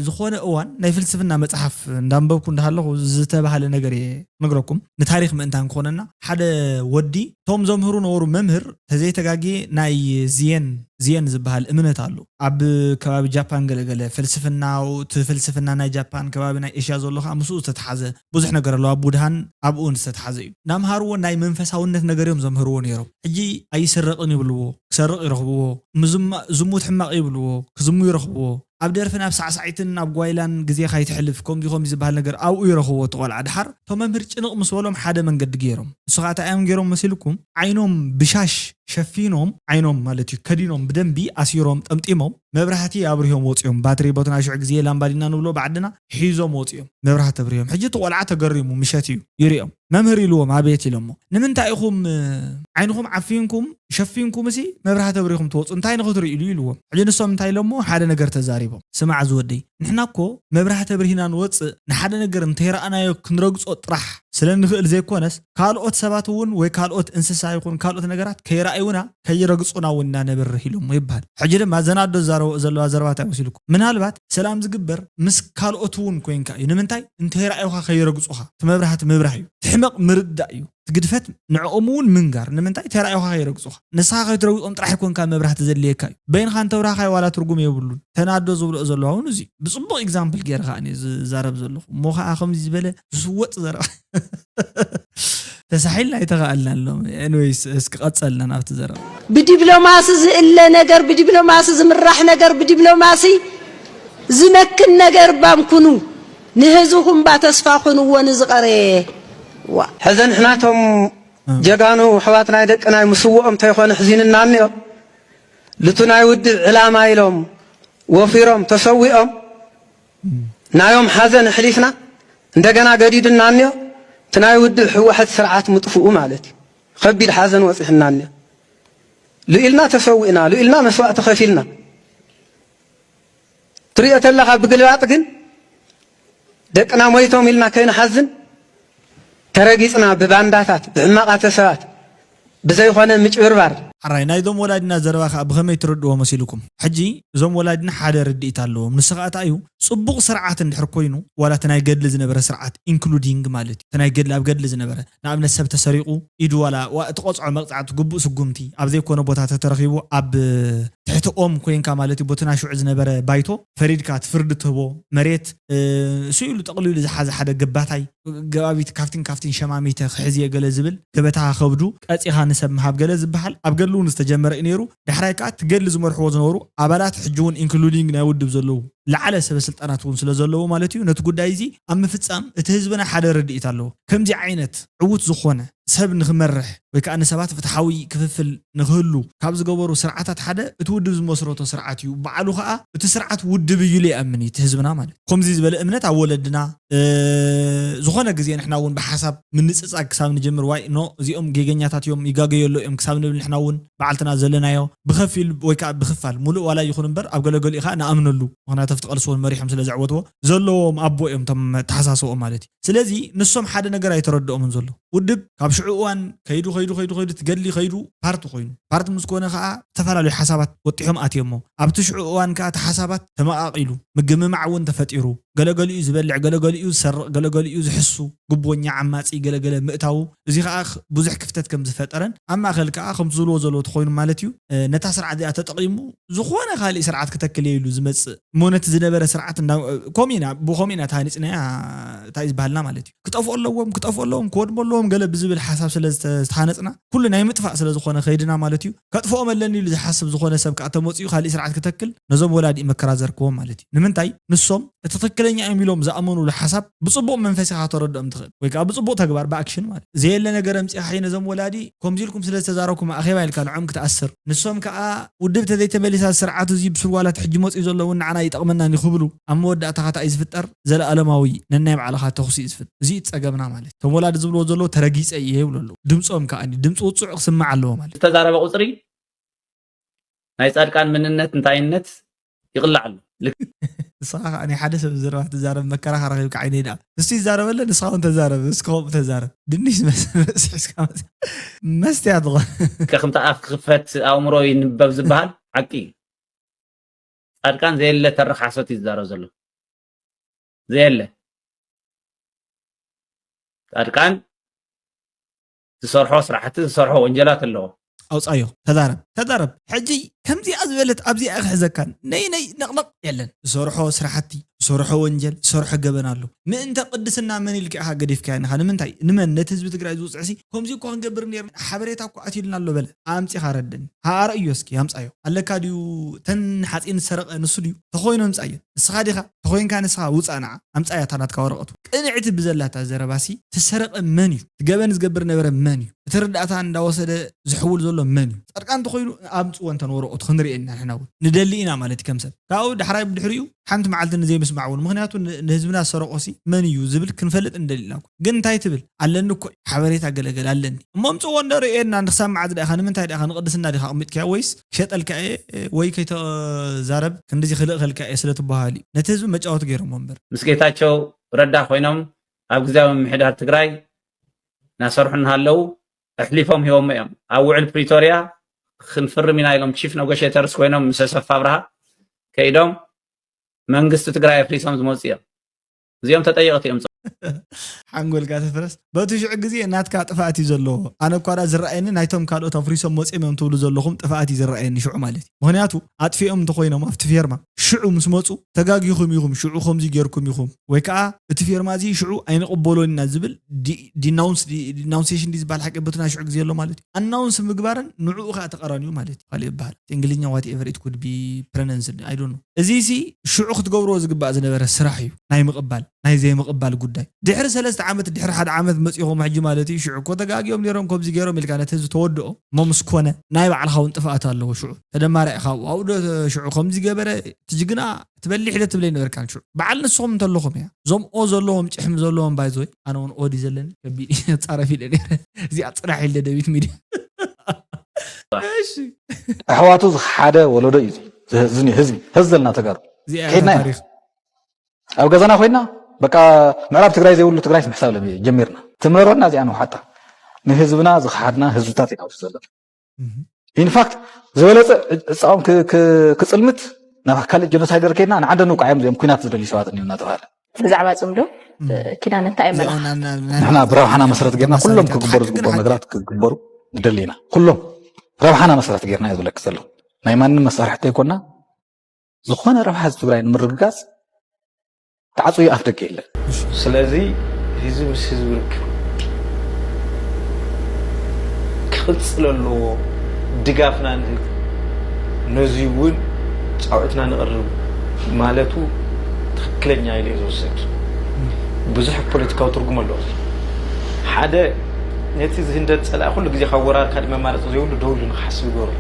ዝኾነ እዋን ናይ ፍልስፍና መፅሓፍ እንዳንበብኩ እንዳሃለኹ ዝተባሃለ ነገር እየ ነግረኩም ንታሪክ ምእንታን ክኾነና ሓደ ወዲ እቶም ዘምህሩ ነበሩ መምህር ተዘይተጋጌ ናይ ዝየን ዝየን ዝበሃል እምነት ኣሎ ኣብ ከባቢ ጃፓን ገለገለ ፍልስፍና እቲ ፍልስፍና ናይ ጃፓን ከባቢ ናይ ኤሽያ ዘሎ ከዓ ምስኡ ዝተተሓዘ ብዙሕ ነገር ኣሎ ኣብ ቡድሃን ኣብኡን ዝተተሓዘ እዩ ናምሃርዎ ናይ መንፈሳውነት ነገር እዮም ዘምህርዎ ነይሮም ሕጂ ኣይስረቕን ይብልዎ ክሰርቕ ይረኽብዎ ዝሙት ሕማቕ ይብልዎ ክዝሙ ይረኽብዎ ኣብ ደርፍን ኣብ ሳዕሳዒትን ኣብ ጓይላን ግዜኻ ይትሕልፍ ከምዚ ከምዚ ዝበሃል ነገር ኣብኡ ይረኽብዎ እቲ ቆልዓ ድሓር እቶም መምህር ጭንቕ ምስ በሎም ሓደ መንገዲ ገይሮም ንሱ ከዓ እንታይ እዮም ገይሮም መሲልኩም ዓይኖም ብሻሽ ሸፊኖም ዓይኖም ማለት እዩ ከዲኖም ብደንቢ ኣሲሮም ጠምጢሞም መብራህቲ ኣብርሆም ወፂኦም ባትሪ ቦትና ሽዑ ግዜ ላምባዲና ንብሎ ብዓድና ሒዞም ወፂኦም መብራህቲ ኣብርሆም ሕጂ እቲ ቆልዓ ተገሪሙ ምሸት እዩ ይሪኦም መምህር ኢልዎም ኣቤት ኢሎሞ ንምንታይ ኢኹም ዓይንኹም ዓፊንኩም ሸፊንኩም ሲ መብራህቲ ኣብሪኹም ትወፁ እንታይ ንኽትርኢ ኢሉ ኢልዎም ሕጂ ንሶም እንታይ ኢሎሞ ሓደ ነገር ተዛሪቦም ስማዕ ዝወደይ ንሕና እኮ መብራህቲ ኣብሪሂና ንወፅእ ንሓደ ነገር እንተይረኣናዮ ክንረግፆ ጥራሕ ስለ ንኽእል ዘይኮነስ ካልኦት ሰባት እውን ወይ ካልኦት እንስሳ ይኹን ካልኦት ነገራት ከይረኣዩና ከይረግፁና እውን ኢና ነብርህ ኢሎሞ ይበሃል ሕጂ ድማ ዘናዶ ዝዛረበኦ ዘለዋ ዘረባ እንታይ መሲልኩም ምናልባት ሰላም ዝግበር ምስ ካልኦት እውን ኮይንካ እዩ ንምንታይ እንተይረኣዩኻ ከይረግፁኻ እቲ መብራህቲ ምብራህ እዩ እቲ ሕመቕ ምርዳእ እዩ እቲ ግድፈት ንዕኦም እውን ምንጋር ንምንታይ ተራእዮኻ ከይረግፁኻ ንስኻ ከይትረግፆም ጥራሕ ይኮንካ መብራህቲ ዘድልየካ እዩ በይንኻ እንተብራህካዮ ዋላ ትርጉም የብሉን ተናዶ ዝብልኦ ዘለዋ እውን እዚ ብፅቡቕ example ገይረ ከዓ ዝዛረብ ዘለኹ እሞ ከዓ ከምዚ ዝበለ ዝስወጥ ዘረባ ተሳሒልና ኣይተኸኣልናሎም anyways እስኪ ቀፀልና ናብቲ ዘረባ ብዲፕሎማሲ ዝእለ ነገር ብዲፕሎማሲ ዝምራሕ ነገር ብዲፕሎማሲ ዝመክን ነገር ባም ኩኑ ንህዝብኹም ባ ተስፋ ኩንዎ ንዝቐረየ ዋ ሕዘ ንሕናቶም ጀጋኑ ኣሕዋት ናይ ደቂ ናይ ምስውኦም ተይኾነ ሕዚንና እኒኦ ልቱ ናይ ውድብ ዕላማ ኢሎም ወፊሮም ተሰዊኦም ናዮም ሓዘን ኣሕሊፍና እንደገና ገዲዱና እኒኦ እቲ ናይ ውድብ ህወሐት ስርዓት ምጥፍኡ ማለት እዩ ከቢድ ሓዘን ወፂሕና እኒኦ ልኢልና ተሰዊእና ልኢልና መስዋእቲ ከፊልና ትሪኦ ተለኻ ብግልባጥ ግን ደቅና ሞይቶም ኢልና ከይንሓዝን ተረጊፅና ብባንዳታት ብሕማቓተ ሰባት ብዘይኾነ ምጭብርባር። ሓራይ ናይዞም ወላዲና ዘረባ ከዓ ብኸመይ ትርድዎ መሲልኩም? ሕጂ እዞም ወላዲና ሓደ ርድኢት ኣለዎም። ንሱ ከዓ እንታይ እዩ? ፅቡቕ ስርዓት እንድሕር ኮይኑ ዋላ እቲ ናይ ገድሊ ዝነበረ ስርዓት including ማለት እዩ። እቲ ናይ ገድሊ ኣብ ገድሊ ዝነበረ ንኣብነት ሰብ ተሰሪቑ ኢዱ ዋላ ዋ- እቲ ቆፅዖ መቕፃዕቲ ግቡእ ስጉምቲ ኣብ ዘይኮነ ቦታ ተተረኺቡ ኣብ ትሕቲ ኦም ኮይንካ ማለት እዩ ቦቲ ናይ ሽዑ ዝነበረ ባይቶ ፈሪድካ እቲ ፍርዲ ትህቦ መሬት ስኢሉ ጠቕሊሉ ዝሓዘ ሓደ ገባታይ ገባቢት ካፍቲን ካፍቲን ሸማሚተ ክሕዝ እየ ገለ ዝብል ገበታ ከብዱ ቀፂኻ ንሰብ ምሃብ ገለ ዝበሃል ኣብ ገድሊ እውን ዝተጀመረ እዩ ነይሩ ዳሕራይ ከዓ እቲ ገድሊ ዝመርሕዎ ዝነበሩ ኣባላት ሕጂ እውን including ናይ ውድብ ዘለዉ ላዕለ ሰበ ስልጣናት እውን ስለ ዘለዎ ማለት እዩ። ነቲ ጉዳይ እዚ ኣብ ምፍጻም እቲ ህዝብና ሓደ ርድኢት ኣለዎ። ከምዚ ዓይነት ዕዉት ዝኾነ ሰብ ንኽመርሕ ወይ ከዓ ንሰባት ፍትሓዊ ክፍፍል ንክህሉ ካብ ዝገበሩ ስርዓታት ሓደ እቲ ውድብ ዝመስረቶ ስርዓት እዩ። ባዕሉ ከዓ እቲ ስርዓት ውድብ እዩ ኢሉ ይኣምን እዩ እቲ ህዝብና ማለት እዩ። ከምዚ ዝበለ እምነት ኣብ ወለድና እ፣ ዝኾነ ግዜ ንሕና እውን ብሓሳብ ምንጽጻግ ክሳብ ንጀምር ዋይ ኖ እዚኦም ጌገኛታት እዮም ይጋገዩ ኣሎ እዮም ክሳብ ንብል ንሕና እውን በዓልትና ዘለናዮ ብኸፊል ወይ ከዓ ብክፋል ሙሉእ ዋላ ይኹን እምበር ኣብ ገለገሊኡ ከዓ ንኣምነሉ ምክንያቱ ኣብቲ ቃልሲ እውን መሪሖም ስለ ዘዕወትዎ ዘለዎም ኣቦ እዮም እቶም ተሓሳስቦኦም ማለት እዩ። ስለዚ ንሶም ሓደ ነገር ኣይተረድኦምን ዘሎ ውድብ ካብ ሽዑ እዋን ከይዱ ከይዱ ከይዱ ከይዱ ትገድሊ ከይዱ ፓርቲ ኮይኑ ፓርቲ ምስ ኮነ ከዓ ዝተፈላለዩ ሓሳባት ወጢሖም ኣትዮሞ ኣብቲ ሽዑ እዋን ከዓ እቲ ሓሳባት ተመቃቂሉ ምግምማዕ እውን ተፈጢሩ ገለገሊኡ ዝበልዕ ገለገሊኡ ዝሰርቕ ገለገሊኡ ዝሕሱ ጉቦኛ ዓማፂ ገለገለ ምእታዉ እዚ ከዓ ብዙሕ ክፍተት ከም ዝፈጠረን ኣብ ማእኸል ከዓ ከምቲ ዝብልዎ ዘለዉ ተኮይኑ ማለት እዩ ነታ ስርዓት እዚኣ ተጠቂሙ ዝኾነ ካሊእ ስርዓት ክተክል እየ ኢሉ ዝመፅእ እሞ ነቲ ዝነበረ ስርዓት ከምኡ ኢና ብከምኡ ኢና ተሃኒፅናያ እንታይ ዝበሃልና ማለት እዩ ክጠፍኡ ኣለዎም ክጠፍኡ ኣለዎም ክወድሙ ኣለዎም ገለ ብዝብል ሓሳብ ስለ ዝተሃነፅና ኩሉ ናይ ምጥፋእ ስለ ዝኾነ ከይድና ማለት እዩ ከጥፍኦም ኣለኒ ኢሉ ዝሓስብ ዝኾነ ሰብ ከዓ ተመፅኡ ካሊእ ስርዓት ክተክል ነዞም ወላዲ መከራ ዘርክቦም ማለት እዩ ንምንታይ ንሶም እቲ ትክክለኛ እዮም ኢሎም ዝኣመኑሉ ሓሳብ ብፅቡቕ መንፈስ ኢኻ ተረድኦም ትኽእል ወይ ከዓ ብፅቡቕ ተግባር ብኣክሽን ማለት ዘየለ ነገር ኣምፂኻ ነዞም ወላዲ ከምዚ ኢልኩም ስለ ዝተዛረብኩም ኣኼባ ኢልካ ንዖም ክትኣስር ንሶም ከዓ ውድብ ተዘይተመሊሳ ስርዓቱ እዚ ብስርዋላት ሕጂ መፅኡ ዘለውን ንዓና ይጠቕመናን ይክብሉ ኣብ መወዳእታ ካታ እዩ ዝፍጠር ዘለኣለማዊ ነናይ ባዕልኻ ተኹሲ እዩ ዝፍጠር እዚ እዩ ፀገምና ማለት እቶም ወላዲ ዝብልዎ ዘለዎ ተረጊፀ እየ ይብሉ ኣለዉ ድምፆም ከዓ ድምፂ ውፅዕ ክስማዕ ኣለዎ ማለት ዝተዛረበ ቁፅሪ ናይ ፃድቃን ምንነት እንታይነት ይቕላዕ ኣሎ። ንስኻ ከዓ ናይ ሓደ ሰብ ዘረባ ትዛረብ መከራኻ ረኺብካ ዓይነይ ደኣ ንሱ ይዛረበለ ንስኻ እውን ተዛረብ እስኪ ከምኡ ተዛረብ ድንሽ ዝመስል ርእሲ ሒዝካ መፅእ መስትያ ትኾን ከክምቲ ኣፍ ክኽፈት ኣእምሮ ይንበብ ዝበሃል ሓቂ እዩ። ፃድቃን ዘየለ ተረኽ ሓሶት እዩ ዝዛረብ ዘሎ ዘየለ ፃድቃን ዝሰርሖ ስራሕቲ ዝሰርሖ ወንጀላት ኣለዎ። ኣውፃዮ ተዛረብ ተዛረብ ሕጂ ከምዚኣ ዝበለት ኣብዚኣ ክሕዘካን ነይ ነይ ነቕነቕ የለን ዝሰርሖ ስራሕቲ ዝሰርሖ ወንጀል ዝሰርሖ ገበን ኣሎ ምእንተ ቅድስና መን ኢልካ ኢኻ ገዲፍካያ ንኻ ንምንታይ ንመን ነቲ ህዝቢ ትግራይ ዝውፅዕሲ ከምዚ እኳ ክንገብር ነርና ሓበሬታ እኳ ኣትዩልና ኣሎ በለ ኣምፂኻ ረደኒ ኣርኣዮ እስኪ ኣምፃዮ ኣለካ ድዩ ተን ሓፂን ዝሰረቐ ንሱ ድዩ ተኾይኑ ኣምፃዮ ንስኻ ዲኻ ተኾይንካ ንስኻ ውፃእ ንዓ ኣምፃያ እታ ናትካ ወረቐቱ ቅንዕቲ ብዘላታ ዘረባሲ ትሰረቐ መን እዩ ትገበን ዝገብር ነበረ መን እዩ እቲ ርዳእታ እንዳወሰደ ዝሕውል ዘሎ መን እዩ ፃድቃን እንተኮይኑ ኣምፅዎ እንተን ወረቐቱ ክንሪኦ ኢና ንሕና እውን ንደሊ ኢና ማለት እዩ ከም ሰብ ካብኡ ዳሕራይ ብድሕሪኡ ሓንቲ መዓልቲ ንዘይምስማዕ እውን ምክንያቱ ንህዝብና ዝሰረቆሲ መን እዩ ዝብል ክንፈልጥ ንደሊ ኢና ግን እንታይ ትብል ኣለኒ እኮ ሓበሬታ ገለገለ ኣለኒ እሞ ኣምፅዎ እንዶ ርእየና ንክሳብ መዓዝ ዳኢካ ንምንታይ ዳኢካ ንቅድስና ዲካ ኣቅሚጥካዮ ወይስ ክሸጠልካ እየ ወይ ከይተዛረብ ክንድዚ ክልእከልካ እየ ስለትበሃል እዩ ነቲ ህዝቢ መጫወቲ ገይሮሞ እምበር ምስ ጌታቸው ረዳ ኮይኖም ኣብ ግዜያዊ ምምሕዳር ትግራይ እናሰርሑ እናሃለዉ ኣሕሊፎም ሂቦሞ እዮም ኣብ ውዕል ፕሪቶርያ ክንፍርም ኢና ኢሎም ቺፍ ነጎሽተርስ ኮይኖም ምስ ኣሰፋ ኣብርሃ ከይዶም መንግስቲ ትግራይ ኣፍሪሶም ዝመፁ እዮም እዚኦም ተጠየቅቲ እዮም ሓንጎልካ ተፍረስ በቲ ሽዑ ግዜ ናትካ ጥፍኣት እዩ ዘለዎ ኣነ እኳ ዳ ዝረኣየኒ ናይቶም ካልኦት ኣፍሪሶም መፅኦም እዮም ትብሉ ዘለኹም ጥፍኣት እዩ ዝረኣየኒ ሽዑ ማለት እዩ ምክንያቱ ኣጥፊኦም እንተኮይኖም ኣብቲ ፌርማ ሽዑ ምስ መፁ ተጋጊኹም ኢኹም ሽዑ ከምዚ ጌርኩም ኢኹም ወይ ከዓ እቲ ፌርማ እዚ ሽዑ ኣይንቕበሎን ኢና ዝብል ዲናውንሴሽን ዲ ዝበሃል ሓቂ በቲ ናይ ሽዑ ግዜ ኣሎ ማለት እዩ ኣናውንስ ምግባርን ንዕኡ ከዓ ተቃራኒኡ ማለት እዩ ካልእ ይበሃል እንግሊዝኛ ዋት ኤቨር ኢት ኩድ ቢ ፕረነንስ ኣይዶኖ እዚ ሲ ሽዑ ክትገብርዎ ዝግባእ ዝነበረ ስራሕ እዩ ናይ ምቕባል ናይ ዘይምቕባል ጉዳይ ድሕሪ ሰለስተ ዓመት ድሕሪ ሓደ ዓመት መፂኹም ሕጂ ማለት እዩ ሽዑ እኮ ተጋጊዮም ነይሮም ከምዚ ገይሮም ኢልካ ነቲ ህዝቢ ተወድኦ እሞ ምስ ኮነ ናይ ባዕልኻ እውን ጥፍኣት ኣለዎ ሽዑ ተደማሪ ኢኻ ኣብኡ ዶ ሽዑ ከምዚ ገበረ እቲ ጅግና እቲ በሊሕ ዶ ትብለይ ነበርካን ሽዑ በዓል ንስኹም እንተለኹም እያ እዞም ኦ ዘለዎም ጭሕሚ ዘለዎም ባይዞይ ኣነ እውን ኦ ድዩ ዘለኒ ከቢድ ፃረፍ ኢለ ነይረ እዚኣ ፅራሕ ኢለ ደቢት ሚድያ ኣሕዋቱ ዝሓደ ወለዶ እዩ ህዝቢ ህዝ ዘለና ተጋሩ ሒድና ኢና ኣብ ገዛና ኮይና በቃ ምዕራብ ትግራይ ዘይብሉ ትግራይ ምሕሳብ ጀሚርና ትምህረና እዚኣ ንውሓጣ ንህዝብና ዝኸሓድና ህዝብታት ኢና ውስጥ ዘለና ኢንፋክት ዝበለፀ ዕፃኦም ክፅልምት ናብ ካልእ ጀኖሳይደር ከይድና ንዓንደ ንውቃ እዮም እዚኦም ኩናት ዝደልዩ ሰባት እኒው እናተባሃለ ብዛዕባ ፅምዶ ኪዳነ እንታይ እመላ ንሕና ብረብሓና መሰረት ጌርና ኩሎም ክግበሩ ዝግበሩ ነገራት ክግበሩ ንደሊ ኢና ኩሎም ረብሓና መሰረት ጌርና እየ ዝብለክ ዘለኹ ናይ ማንም መሳርሕቲ ኣይኮና ዝኾነ ረብሓ ህዝቢ ትግራይ ንምርግጋፅ ተዓፅዩ ኣፍ ደገ የለን። ስለዚ ህዝቢ ምስ ህዝቢ ርክብ ክቕፅል ኣለዎ። ድጋፍና ንህብ። ነዚ እውን ፃውዒትና ነቕርብ። ማለቱ ትኽክለኛ ኢለ ዝወስድ። ብዙሕ ፖለቲካዊ ትርጉም ኣለዎ። ሓደ፣ ነቲ ዝህንደድ ጸላኢ ኩሉ ግዜ ካብ ወራርካ ድማ መማረፂ ዘይብሉ ደው ኢሉ ንክሓስብ ይገብሮ።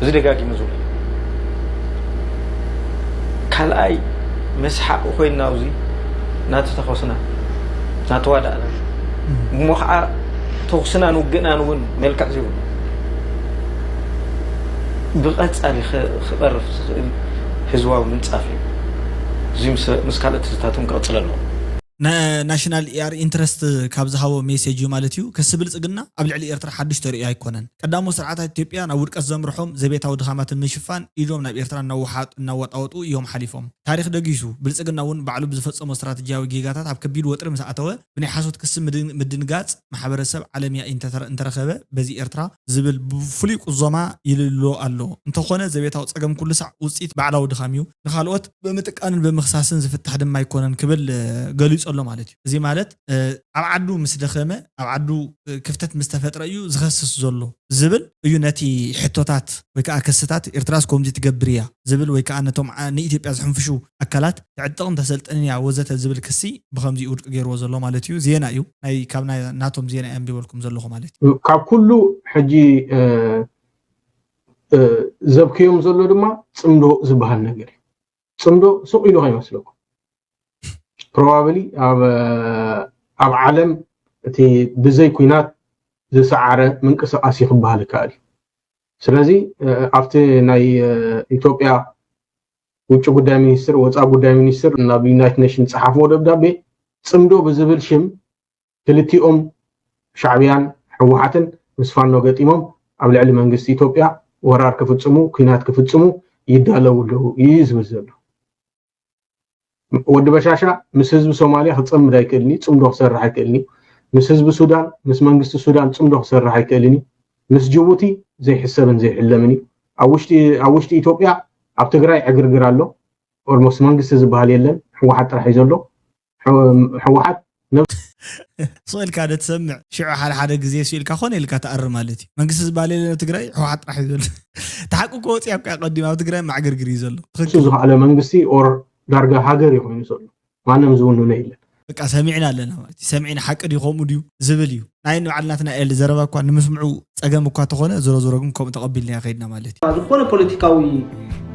እዚ ደጋጊሙ ዝብሎ። ካልኣይ፣ መስሓቂ ኮይና ኣብዚ ናተተኮስና፣ ናተዋዳእና፣ እሞ ከዓ ተኹስናን ውግእናን እውን መልክዕ ዘይብሉ፣ ብቐጻሊ ኸ-፣ ክቐርፍ ዝኽእል ህዝባዊ ምንጻፍ እዩ። እዚ ምስ፣ ምስ ካልኦት ህዝብታት እውን ክቕጽል ኣለዎ። ናሽናል ኤኣር ኢንትረስት ካብ ዝሃቦ ሜሴጅ እዩ ማለት እዩ። ክሲ ብልፅግና ኣብ ልዕሊ ኤርትራ ሓዱሽ ተርእዮ ኣይኮነን። ቀዳሞ ስርዓታት ኢትዮጵያ ናብ ውድቀት ዘምርሖም ዘቤታዊ ድኻማት ንምሽፋን ኢዶም ናብ ኤርትራ እናወሓጡ እናወጣወጡ እዮም ሓሊፎም። ታሪኽ ደጊሱ፣ ብልፅግና እውን ባዕሉ ብዝፈፀሞ ስትራተጂያዊ ጌጋታት ኣብ ከቢድ ወጥሪ ምስ ኣተወ፣ ብናይ ሓሶት ክሲ ምድን-፣ ምድንጋፅ ማሕበረሰብ ዓለም ያኢ እንተተረ-፣ እንተረኸበ፣ በዚ ኤርትራ ዝብል ብፍሉይ ቁዞማ ይልሎ ኣሎ። እንተኾነ ዘቤታዊ ፀገም ኩሉ ሳዕ ውፅኢት ባዕላዊ ድኻም እዩ። ንኻልኦት ብምጥቃንን ብምኽሳስን ዝፍታሕ ድማ ኣይኮነን ክብል፣ እ፣ ገሊጹ ኣሎ ማለት እዩ። እዚ ማለት፣ እ፣ ኣብ ዓዱ ምስ ደኸመ፣ ኣብ ዓዱ፣ እ፣ ክፍተት ምስ ተፈጥረ እዩ ዝኸስስ ዘሎ ዝብል እዩ። ነቲ ሕቶታት ወይ ከዓ ክስታት ኤርትራስ ከምዚ ትገብር እያ ዝብል ወይ ከዓ ነቶም ዓ-፣ ንኢትዮጵያ ዝሕንፍሹ ኣካላት ተዕጥቕን ተሰልጥንን እያ ወዘተ ዝብል ክሲ ብኸምዚ ውድቂ ገይርዎ ዘሎ ማለት እዩ። ዜና እዩ። ናይ፣ ካብ ናይ፣ ናቶም ዜና እየ ኣንቢበልኩም ዘለኹ ማለት እዩ። ካብ ኩሉ ሕጂ፣ እ፣ እ፣ ዘብክዮም ዘሎ ድማ ጽምዶ ዝበሃል ነገር እዩ። ጽምዶ ሱቕ ኢሉ ከይመስለኩም። ፕሮባብሊ ኣብ፣ ኣብ ዓለም እቲ ብዘይ ኲናት ዝሰዓረ ምንቅስቓስ እዩ ክበሃል ይከኣል እዩ። ስለዚ፣ እ፣ ኣብቲ ናይ፣ እ፣ ኢትዮጵያ ውጭ ጉዳይ ሚኒስትር፣ ወፃኢ ጉዳይ ሚኒስትር ናብ ዩናይትድ ኔሽን ዝፀሓፍዎ ደብዳቤ፣ ጽምዶ ብዝብል ሽም ክልቲኦም ሻዕብያን ህወሓትን ምስ ፋኖ ገጢሞም ኣብ ልዕሊ መንግስቲ ኢትዮጵያ ወራር ክፍፅሙ፣ ኲናት ክፍፅሙ ይዳለዉ ኣለዉ እዩ ዝብል ዘሎ። ወዲ በሻሻ ምስ ህዝቢ ሶማልያ ክፀምድ ኣይክእልን እዩ፣ ፅምዶ ክሰርሕ ኣይክእልን እዩ። ምስ ህዝቢ ሱዳን፣ ምስ መንግስቲ ሱዳን ፅምዶ ክሰርሕ ኣይክእልን እዩ። ምስ ጅቡቲ ዘይሕሰብን ዘይሕለምን እዩ። ኣብ ውሽጢ፣ ኣብ ውሽጢ ኢትዮጵያ ኣብ ትግራይ ዕግርግር ኣሎ። ኦልሞስት መንግስቲ ዝበሃል የለን፣ ህወሓት ጥራሕ እዩ ዘሎ። ህወሓት ስቕ ኢልካ ዶ ትሰምዕ? ሽዑ ሓደ ሓደ ግዜ ስኢልካ ኮነ ኢልካ ትኣርም ማለት እዩ። መንግስቲ ዝበሃል የለን ኣብ ትግራይ፣ ህወሓት ጥራሕ እዩ ዘሎ። እቲ ሓቂ እኮ ወፂኣ እኮ እያ ቀዲማ፣ ኣብ ትግራይ ማዕገርግር እዩ ዘሎ። ትኽክል። ዝኸኣለ መንግስቲ ኦር ዳርጋ ሃገር እዩ ኮይኑ ዘሎ። ማንም ዝውንኖ የለን። በቃ ሰሚዕና ኣለና ማለት እዩ። ሰሚዕና ሓቂ ድዩ ከምኡ ድዩ ዝብል እዩ። ናይ ንባዕልና ናትናኤል ዘረባ እኳ ንምስምዑ ፀገም እኳ ተኾነ፣ ዞሮ ዞሮ ግን ከምኡ ተቐቢልናዮ ከይድና ማለት እዩ። ዝኾነ ፖለቲካዊ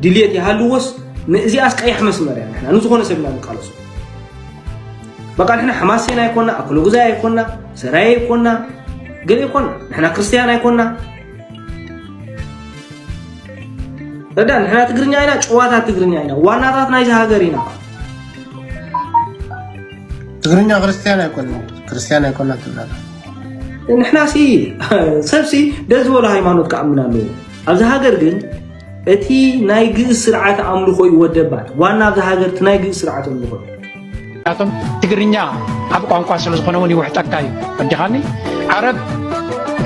ድልየት ይሃልዎስ ንእዚኣስ ቀይሕ መስመር እያ። ንሕና ንዝኾነ ሰብ ኢና ንቃለሶ። በቃ ንሕና ሓማሴን ኣይኮና፣ ኣክለጉዛይ ኣይኮና፣ ሰራየ ኣይኮና፣ ገለ ኣይኮና። ንሕና ክርስትያን ኣይኮና። ረዳ ንሕና ትግርኛ ኢና፣ ጭዋታት ትግርኛ ኢና፣ ዋናታት ናይዚ ሃገር ኢና። ትግርኛ ክርስትያን ኣይኮና፣ ክርስትያን ኣይኮና ትብላና። ንሕና ሲ ሰብ ሲ ደስ ዝበሎ ሃይማኖት ክኣምን ኣለዎ። ኣብዚ ሃገር ግን እቲ ናይ ግእዝ ስርዓት ኣምልኾ እዩ ወደባት ዋና ኣብዚ ሃገር እቲ ናይ ግእዝ ስርዓት ኣምልኾ እዩ። ምክንያቱም ትግርኛ ዓቢ ቋንቋ ስለ ዝኾነ እውን ይውሕጠካ እዩ። ኣዲኻኒ ዓረብ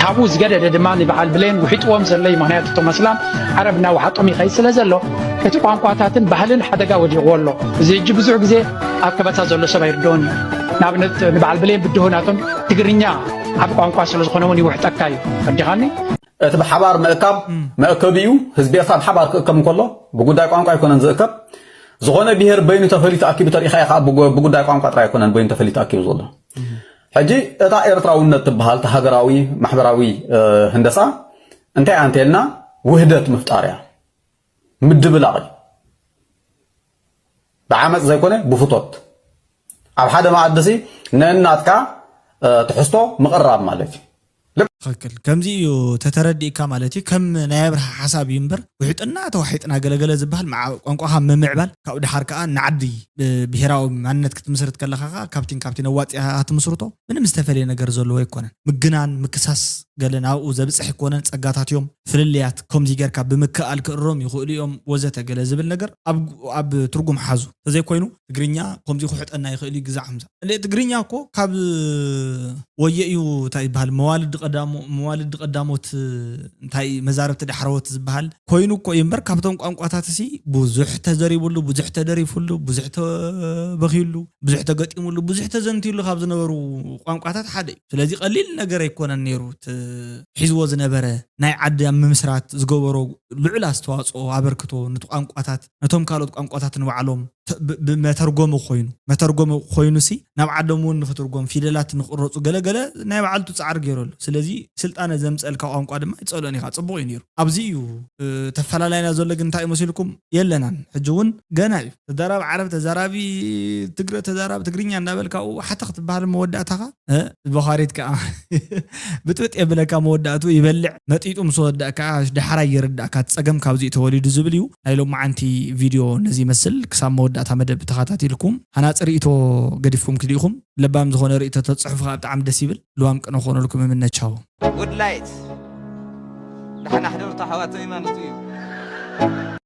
ካብኡ ዝገደደ ድማ ንበዓል ብሌን ውሒጥዎም ዘሎ እዩ። ምክንያቱ እቶም ኣስላም ዓረብ እናወሓጦም ይኸይድ ስለ ዘሎ እቲ ቋንቋታትን ባህልን ሓደጋ ወዲቕዎ ኣሎ። እዚ ሕጂ ብዙሕ ግዜ ኣብ ከበሳ ዘሎ ሰብ ኣይርድኦን እዩ። ንኣብነት ንበዓል ብሌን ብድሆ ናቶም ትግርኛ ዓቢ ቋንቋ ስለ ዝኾነ እውን ይውሕጠካ እዩ። ኣዲኻኒ እቲ ብሓባር ምእካብ መእከቢኡ ህዝቢ ኤርትራ ብሓባር ክእከብ እንከሎ ብጉዳይ ቋንቋ ኣይኮነን ዝእከብ። ዝኾነ ብሄር በይኑ ተፈልዩ ተኣኪቡ ተሪኢኻ ኢኻ። ብጉ- ብጉዳይ ቋንቋ ጥራይ ኣይኮነን በይኑ ተፈልዩ ተኣኪቡ ዘሎ። ሕጂ እታ ኤርትራውነት ትበሃል እታ ሃገራዊ ማሕበራዊ እ፣ ህንደሳ እንታይ ኣንቴልና ውህደት ምፍጣር እያ። ምድብላቕ እዩ። ብዓመፅ ዘይኮነ ብፍቶት ኣብ ሓደ መኣድሲ ነናትካ እ፣ ትሕዝቶ ምቕራብ ማለት እዩ። ትኽክል። ከምዚ እዩ ተተረዲእካ ማለት እዩ። ከም ናይ ኣብርሃ ሓሳብ እዩ እምበር ውሕጥና ተዋሒጥና ገለገለ ዝበሃል መዓ-፣ ቋንቋኻ ምምዕባል ካብኡ ደሓር ከዓ ንዓዲ ብ-፣ ብሄራዊ ማንነት ክትምስርት ከለኻ ከዓ ካብቲን ካብቲን ኣዋፂእኻ ትምስርቶ ምንም ዝተፈለየ ነገር ዘለዎ ኣይኮነን። ምግናን ምክሳስ ገለ ናብኡ ዘብፅሕ ኣይኮነን። ፀጋታት እዮም ፍልልያት ከምዚ ጌርካ ብምክእኣል ክእረም ይኽእሉ እዮም ወዘተ ገለ ዝብል ነገር ኣብ፣ ኣብ ትርጉም ሓዙ ተዘይኮይኑ ትግርኛ ከምዚ ክውሕጠና ይኽእል እዩ ግዛዕ ምዛዕ። እንደ ትግርኛ እኮ ካብ ወየ እዩ እንታይ ይበሃል መዋልድ ቀዳሞ-፣ መዋልድ ቀዳሞት እንታይ መዛርብቲ ዳሕረዎት ዝበሃል ኮይኑ እኮ እዩ እምበር ካብቶም ቋንቋታት ሲ ብዙሕ ተዘሪብሉ፣ ብዙሕ ተደሪፍሉ፣ ብዙሕ ተበኽዩሉ፣ ብዙሕ ተገጢምሉ፣ ብዙሕ ተዘንትዩሉ ካብ ዝነበሩ ቋንቋታት ሓደ እዩ። ስለዚ ቀሊል ነገር ኣይኮነን ነይሩ እቲ ሒዝዎ ዝነበረ ናይ ዓዲ ኣብ ምምስራት ዝገበሮ ልዑል ኣስተዋፅኦ ኣበርክቶ ነቲ ቋንቋታት ነቶም ካልኦት ቋንቋታት ንባዕሎም ተ- ብ- ብመተርጎሚ ኮይኑ መተርጎሚ ኮይኑሲ ናብ ዓዶም እውን ንክትርጎም ፊደላት ንክረፁ ገለገለ ናይ ባዕልቱ ፃዕሪ ገይሩ ኣሎ። ስለዚ ስልጣነ ዘምፀልካ ቋንቋ ድማ ይፀልኦን ኢኻ፣ ፅቡቅ እዩ ነይሩ። ኣብዚ እዩ ተፈላላይና ዘሎ። ግን እንታይ መሲልኩም የለናን። ሕጂ እውን ገና እዩ። ተዛራቢ ዓረብ፣ ተዛራቢ ትግረ፣ ተዛራቢ ትግርኛ እንዳበልካ ሓታ ክትበሃል መወዳእታኻ በኻሪት ከዓ ብጥብጥ የብለካ። መወዳእቱ ይበልዕ መጢጡ ምስ ወዳእካ ደሓራይ ይርዳእካ። እቲ ፀገም ካብዚ ተወሊዱ ዝብል እዩ። ናይ ሎማዓንቲ ቪድዮ ነዚ ይመስል። ክሳብ መወዳእታ መደብ ተኸታቲልኩም ሃናፂ ርእቶ ገዲፍኩም ክዲኹም ለባም ዝኾነ ርእቶ ተፅሕፉ ከዓ ብጣዕሚ ደስ ይብል። ልዋም ቅነ ክኾነልኩም እምነቻው። ጉድ ላይት ደሓና ሕደሩ ኣሕዋተይ ማለት እዩ።